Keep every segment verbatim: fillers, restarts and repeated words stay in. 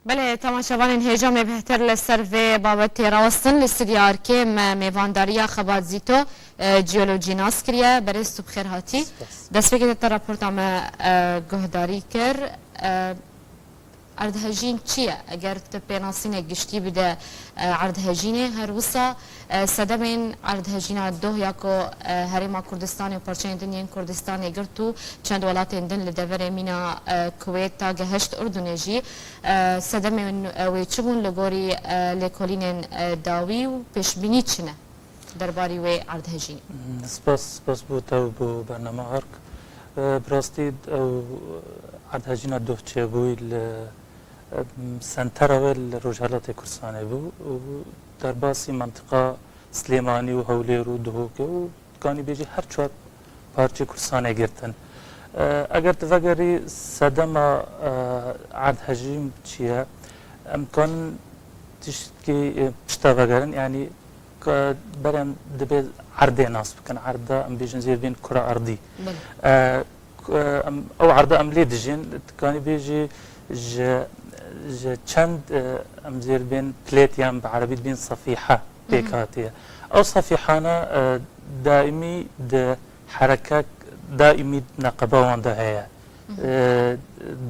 Belê, temaşevanên hêja me bêhtir li ser vê babetê rawestin. Li stûdya Arkê me mêvandariya Xebat Zîto, e, jeolojînas kiriye. Berêz, tu bi xêr hatî. Spas. Destpêkê te, te raporta me, e, guhdarî kir. E, erdhejîn çi ye? Eger tu pênasînek giştî bide, e, erdhejînê, her wisa, e, sedemên erdhejîna doh ya ku, e, Herêma Kurdistanê û parçeyên din yên Kurdistanê girt û çend welatên din li deverê mîna, e, Kuwêta geheşt Urdunê jî, e, sedemên, e, wê çi bûn li gorî, e, lêkolînên, e, dawî û pêşbînî çi ne derbarî wê erdhejînê? Spas, spas bo te û bo bernama Ark. E, bi rastî ew erdhejîna doh çêbûyî li, e, sentera wê li Rojhelatê Kurdistanê bû û derbasî mentiqa Silêmanî û Hewlêr û Duhokê û dikanî bêjî her çar parçeyê Kurdistanê girtin. E, eger tu vegerî sedema, e, erdhejîn çi ye, em kanin tiştkî, e, pişta vegerin, yanî, ke berê em dibê erdê nas bikin. Erda em bêjin zêr bên kura erdî. Belê. E, k-, em, ew erda em lê dijîn, dikanî bêjî ji, ji çend, e, em zêr bên plêt yan bi erebî dibên sefîhe pêk hatiye. Ew sefîhana, e, daîmî di herekek daîmî neqeba wan de heye. E,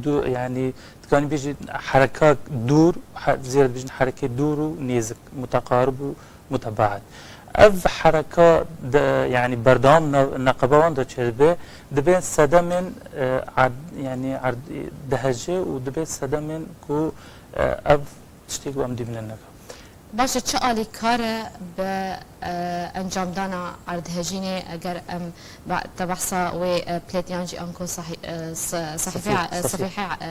du, yanî, dikanî bêjî hereka dûr, he-, zêr dibêjin herekê dûr û nêzik, muteqarib û mutebaid. Ev hereka de, yanî, berdewam ne-, neqeba wan de çêdibe, dibên sedemên, e, erd-, yanî, erd-, dehejê û dibê sedemên ku, e, ev tiştê ku em dîmînin neke. Baş e, çi alîkar e bi, e, encamdana erdhejînê, eger em be-, te behsa wê, e, plêt yan jî anko sahî-, e, se-, sefî-, sefîhe, e, sefîhe, e,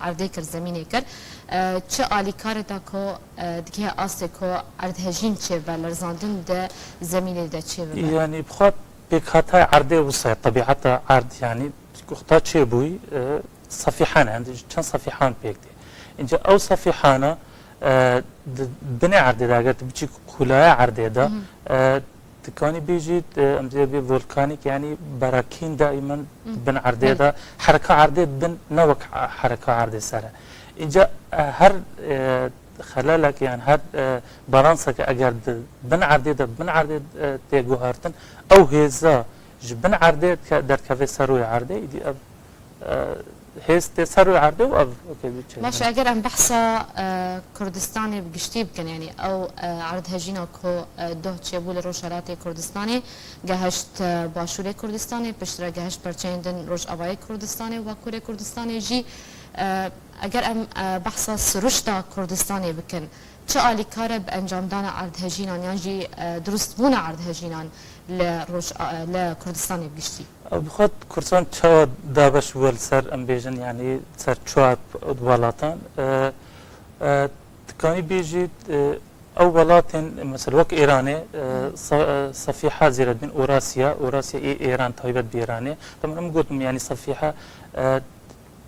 erdê kir, zemînê kir. E, çi alîkar e da ku, e, digihê astê ku erdhejîn çêbe, lerzandin di zemînê de çêbibe? Yanî, bi xwe pêkhata erdê wisa ye, tebîeta erd, yanî, ku xta çêbûyî, e, sefîhan hene, çend sefîhan pêk tê. Înca ew sefîhana, e, di binê erdê de, eger tu biçî qûlaya erdê de, e, dikanî bêjî, e, em dê bê volkanîk, yanî berakîn daîmen di bin erdê de, hereka erdê di bin ne wek hereka erdê ser e. Înca, e, her, e, xelalek, yan her, e, balansek eger di bin erdê de, bin erdê, e, tê guhertin, ew hêza ji bin erdê ke-, derkeve ser rûyê erdê, îdî ev, e, hêz tê ser rûyê erdê û ev, okey, dû çê. Baş, eger em behsa, e, Kurdistanê bi giştî bikin, yanî ew, e, erdhejîna ku, e, doh çêbû li Rojhelatê Kurdistanê, geheşt, e, Başûrê Kurdistanê, piştre geheşt perçeyên din Rojavayê Kurdistanê û Bakurê Kurdistanê jî, e, eger em, e, behsa siruşta Kurdistanê bikin, çi alîkar e bi encamdana erdhejînan yan jî, e, dirustbûna erdhejînan li roj-, e, li Kurdistanê bi giştî? Ew bi xwe Kursan çawa dabeş bû li ser, em bêjin, yanî ser çar welatan? E, e, dikanî bêjî, e, ew welatên, mesela wek Îranê, e, sa-, e, sefîha zêre dibên Orasya, Orasya ê Îran taybet bi Îranê. Tamam, em gotim, yanî sefîha, e,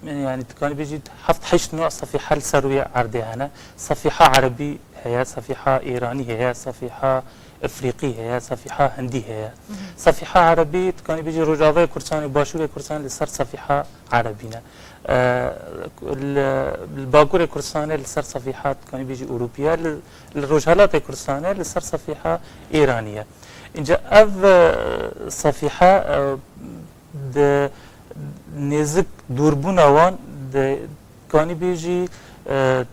Yanî, dikanî bêjî heft heşt nû sefîhe li ser rûyê erdê hene. Sefîha erebî heye, sefîha îranî heye, sefîha efrîqî heye, sefîha hindî heye. Sefîha erebî, dikanî bêjî Rojavayê Kurdistanê, Başûrê Kurdistanê li ser sefîha erebî ne. E, li, li Bakurê Kurdistanê li ser sefîha, dikanî bêjî Ewropî ye, li, li Rojhelatê Kurdistanê li ser sefîha îranî ye. Înca ev, e, sefîhe, e, di nêzik dûrbûna wan, di, kanî bêjî, e,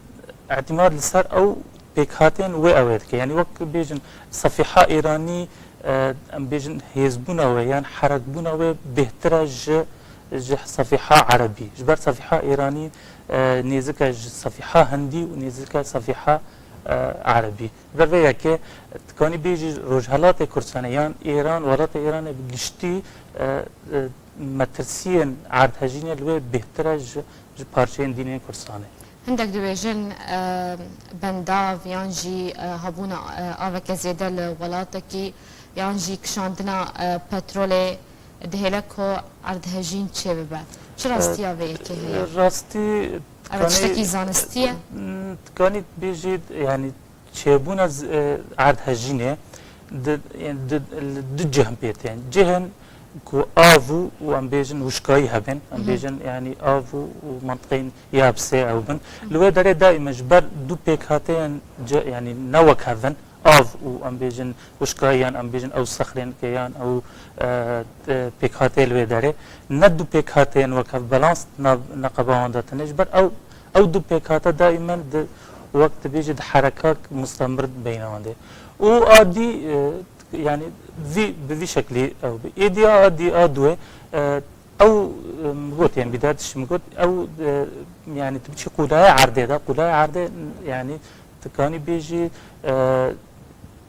îtimad li ser ew pêkhatên wê ew ê dike. Yanî wek bêjin sefîha îranî, e, em bêjin hêzbûna wê yan herekbûna wê bêhtir e ji, ji sefîha erebî. Ji ber sefîha îranî, e, nêzik e ji sefîha hindî û nêzik e sefîha, e, erebî. Ji ber vê yekê, dikanî bêjî Rojhelatê Kurdistanê yan Îran, welatê Îranê bi giştî, e, e, metirsiyên erdhejînê li wê bêhtir e ji, ji parçeyên dînên Kurdistanê. Hindek dibêjin, e, bendav yan jî, e, hebûna, e, aveke zêde li welatekî yan jî kişandina, e, petrolê dihêle ku erdhejîn çêbibe. Çi rastiya vê yekê heye? E, rastî, ev tiştekî zanistî ye? Dikanî bêjî, yanî, çêbûna z-, e, erdhejînê di, di, li du cih pê tên. Cihên, ku av û, û em bêjin wişkayî hebin, em bêjin, yanî av û, û mentiqeyên yabisê ew bin. Li wê derê daîme ji ber du pêkhateyên ce-, yanî ne wek hev in, av û em bêjin wişkayî yan em bêjin ew sexrên ke yan ew, e, e, pêkhateyê li wê derê, ne du pêkhateyên wek hev balans nav neqeba wan de tune. Ji ber ew, ew du pêkhate daîmen di, wek dibêjî di herekak mustemir beyna wan de. Û a dî, e, yanî vî, bi vî şeklî ew bi. Êdî a dî a duê, e, ew, e, min got, yanî bîdayet ji min got, ew, e, yanî tu biçî qûlaya erdê de, qûlaya erdê, yanî tu kanî bêjî, e,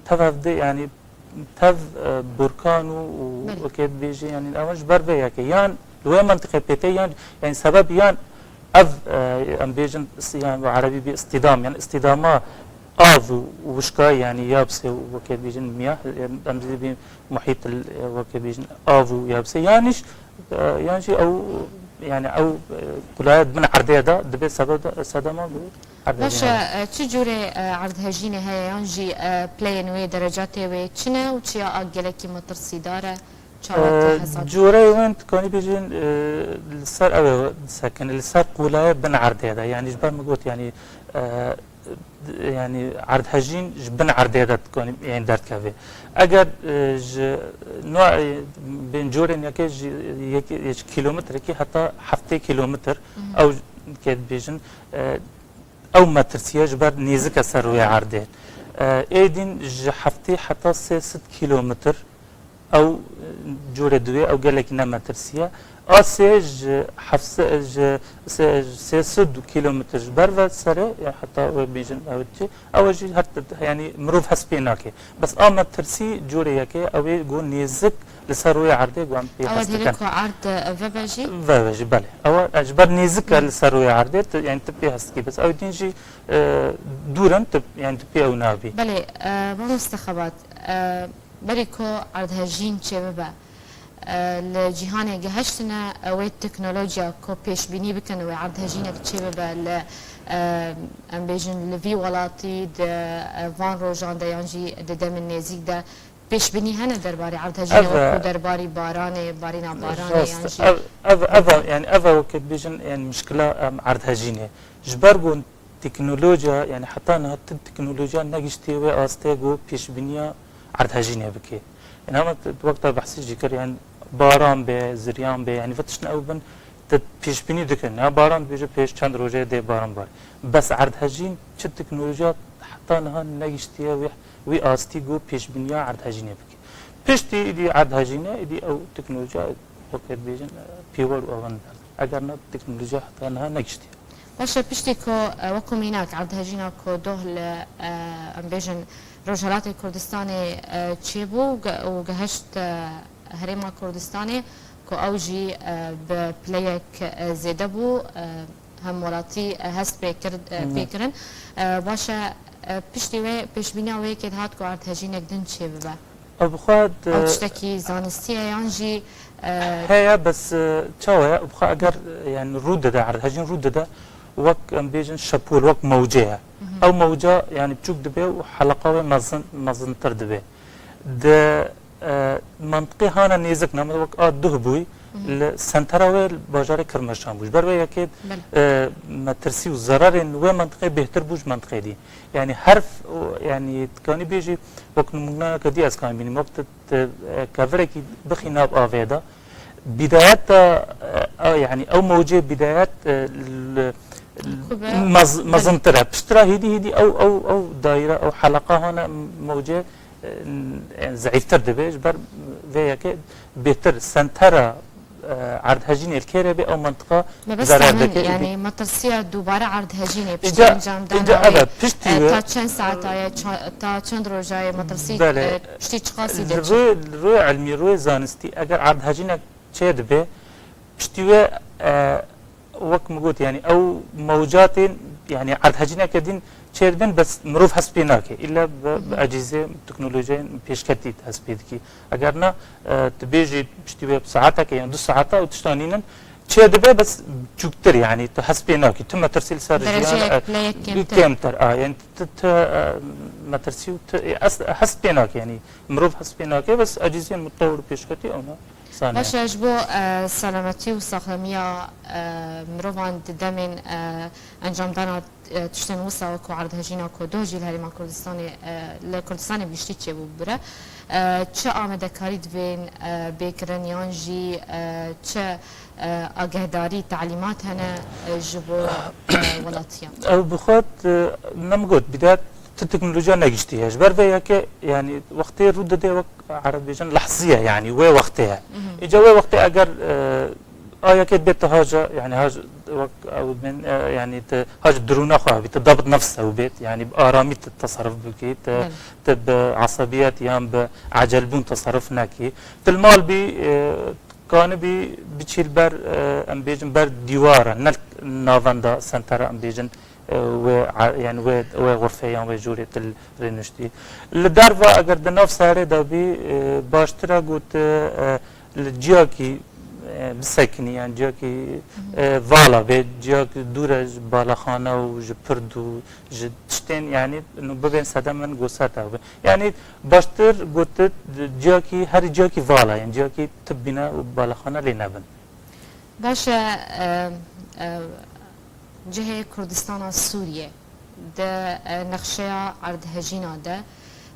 tev hevdê, yanî tev, e, burkan û, û Belê. wekê dibêjî, yanî ewan ji ber vê yekê. Yan li wê mentiqê pê tê, yan, yanî sebeb yan ev, e, em bêjin, s-, yan bi erebî bî îstîdam, yan îstîdama av û wişka, yanî yabsê û wekê dibêjin miyah, em dibî muhît, e, wekê bêjin av û yabsê. Yan jî, e, yan jî ew, yanî ew, e, qulaya bin erdê de dibe sebeb de, sedema bi erdhejînê Baş e, de. e, çi cûrê, e, erdhejînê heye yan jî, e, pileyên wê, derecatê wê çi ne û çiya a gelekî metirsîdar e? Çawa te E, hesab? Cûreyê wen, dikanî bêjin, e, li ser ew e disekin, li ser qûlaya bin erdê de. Yanî ji ber min got, yanî, e, d-, yanî erdhejîn ji bin erdê de dikanî, yanî derdikeve. Eger, e, ji no, e, bên cûrên yekê ji yekê, ji kîlometrekî heta heftê kîlometr, ew ke dibêjin, e, ew metirsiye ji ber nêzik e ser rûyê erdê. E, êdîn ji heftê heta sê sed kîlometr, ew, e, cûrê duwê, ew gelekî ne metirsiye. A sê ji heft sed, ji sê, sê sed kîlometr ji ber ve serê, ya heta wê bêjin ew çi, ew jî her, yanî mirov hespê nake. Bes a metirsî cûrê yekê, ew ê go nêzik li ser rûyê erdê go em pê Ew hez dêre dikin. ku erd, e, veve jî? Veve jî, belê. Ew, e, ji ber nêzik e Hı. li ser rûyê erdê, tu, yanî tu pê hez dikî. Bes ew din jî, e, dûr in, tu, yanî tu pê ew nabî. Belê, e, mamoste Xebat, e, berî ku erdhejîn çêbibe, e, li cîhanê gehiştine, e, wê teknolojiya ku pêşbînî bikin wê erdhejînek çêbibe li, e, em bêjin li vî welatî di, e, van rojan de yan jî di demên nêzîk de pêşbînî hene derbarê erdhejînê Ev, e, wekû derbarî baranê, barîna baranê rast, yan jî ev, ev, ev, yanî ev e weke dibêjin, yanî mişkila, em, erdhejînê. Ji ber ku teknolojiya, yanî heta niha tu teknolojiya negiştiye wê astê ku pêşbîniya erdhejînê bike. Yanî hema tu, wek te behsî jî kir, yanî baran be, ziryan be, yanî vê tiştine ew bin, tu pêşbînî dikin. Ya baran dibêje pêş çend rojê dê baran bar. Bes erdhejîn çi teknolojiya heta niha negiştiye wê, wî astî ku pêşbîniya erdhejînê bike. Piştî îdî erdhejîne, îdî ew teknolojiya weke dibêjin, e, pêwel û ewan derdin. Eger ne teknolojiya heta niha negiştiye. Baş e, piştî ku, e, wekû mînak erdhejîna ku doh li, e, em bêjin Rojhilatê Kurdistanê, e, çêbû ge-, û gehişt, e, Herêma Kurdistanê ku ew jî, e, bi pileyek, e, zêde bû, e, hemwelatî, e, hest pê kir, e, Hı. pê kirin. E, baş e, e, piştî wê pêşbîniya wê yekê dihat ku erdhejînek din çêbibe? Ev bi xwe di Ew tiştekî zanistî ye yan jî, e, Heye, bes, e, çawa ye? Bi xwe eger, e, yanî rû dide, erdhejîn rû dide, wek em bêjin şepol, wek mewcê ye. Hı hı. Ew mewca, yanî biçûk dibe û heleqa wê mezin, mezintir dibe. Di, e, mentiqê hane nêzik, nema wek a duh bûy, Hı hı. li sentera wê li bajarê Kirmeşan bû. Ji ber wê yekê, Belê. e, metirsî û zerarên wê mentiqê bêhtir bû ji mentiqê dî. Yanî herf, û, yanî dikanî bêjî, wek nimûneyeke dî ez kanî bînim, wek tu, tu, e, kevirekî bixî nav avê de, bîdayeta, e, a, yanî ew mewcê bîdayet, e, li, Xwe be, mez-, belê. mezintir e. Piştre hêdî hêdî ew, ew, ew daîre, ew heleqa hane mewcê, e, n-, e, zeîftir dibe. Ji ber vê yekê bêhtir sentera, e, erdhejînê li kê re be, ew mentiqa Mebesta zerar min, dike. Îdî yanî metirsiya dubare erdhejînê piştî Îca, îca encamdana wê, evet, piştî e, wê ta çend saeta ye, ça-, ta çend roja ye metirsî, Belê. e, piştî çiqasî Li dê çi? rûyê, li rûyê ilmî, rûyê zanistî, eger erdhejînek çê dibe, piştî wê, e, wek min got, yanî ew mewcatên, yanî erdhejîneke din çê dibin, bes mirov hespê nake. Îlla bi, bi Hı hı. ecîzê teknolojiyên pêşketî tu hespê dikî. Eger na, e, tu bêjî piştî wê saeteke yan du saeta û tişta nînin çê dibe, bes çûktir, yanî tu hespê nakî. Tu metirsî li ser Dereceyek jiyan, e, pileyek kêmtir. kêmtir, a, yanî tu, tu, e, metirsî û tu, e, es-, hespê nake, yanî mirov hespê nake, bes ecîziyên mutewir û pêşketî ew ne. Saniye. Baş e, ji bo e, selametî û saxlemiya e, mirovan di demên e, encamdana e, tiştên wisa wekû erdhejîna ku doh jî li Herêma Kurdistanê, e, li Kurdistanê giştî çêbû bibire. E, çi amadekarî divên e, bê kirin yan jî e, çi e, agehdarî, talîmat hene e, ji bo e, welatiyan? Ew bi xwe, e, ne min got, bîdayet ti teknolojiya negiştî ye. Ji ber vê yekê, yanî wextê rû dide wek Ereb bêjin lehziye, yanî wê wextê ye. Mhm. Îca wê wextê eger e, a yekê bê tu haca, yanî hac wek ew bên, e, yanî tu hac dirûna xwe bî, tu dabit nefs ew bêt, yanî bi aramî tu teserruf bikî, tu, Belê. tu bi esebiyet yan bi ecelbûn teserruf nekî. Tu li mal bî, e, kanibî biçî li ber, e, em bêjin ber dîwara, ne navenda sentera em bêjin, e, wê, e, yani wê, wê xurfê yan wê jûrê tu li rê nuştî. Li derva eger di nav serê de bî, e, baştir e ku tu, e, li ciyakî, e, bisekinî, yani ciyakî, e, vala bê, ciyakî dûr e ji balaxane û ji pird û ji tiştên, yani, nû bibên sedem in ku ser te bibin. Yani, baştir gotit, ciyakî, herî ciyakî vala, yani ciyakî tu bîne û balaxane lê nebin. Baş e, e, e, cihê Kurdistana Sûriyê di e, nexşeya erdhejîna de,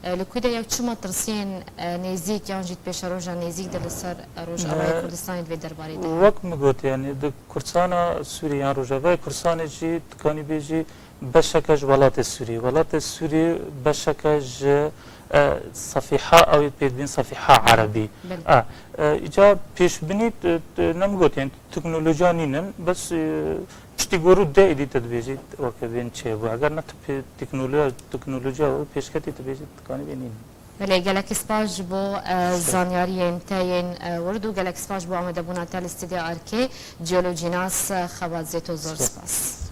e, li ku de yew çi metirsiyên e, nêzîk yan jî di pêşeroja nêzîk de li ser Rojavayê E, Kurdistanê di vê derbarê de? Wek min got, yani di Kurdistana Sûriyê yan Rojavayê Kurdistanê jî dikanî bêjî beşeke ji welatê Sûriyê. Welatê Sûriyê beşeke ji, e, sefîha ew ê pê dibên sefîha erebî. Belê. E, e, îca pêşbinî, e, e, ne min got, yani teknolojiya nînin, bes, e, piştî ku rû de êdî te dibêjî weke bên çêbû. Eger ne tu pê-, teknolojiya, teknolojiya û pêşketî tu bêjî dikanî bê nînin. Belê, gelekî spas ji bo, e, zanyariyên te yên, e, wird û gelekî spas ji bo amadebûna te li Stûdyoya Arkê, jeolojînas, e, Xebat Zêto, zor spas. Spas.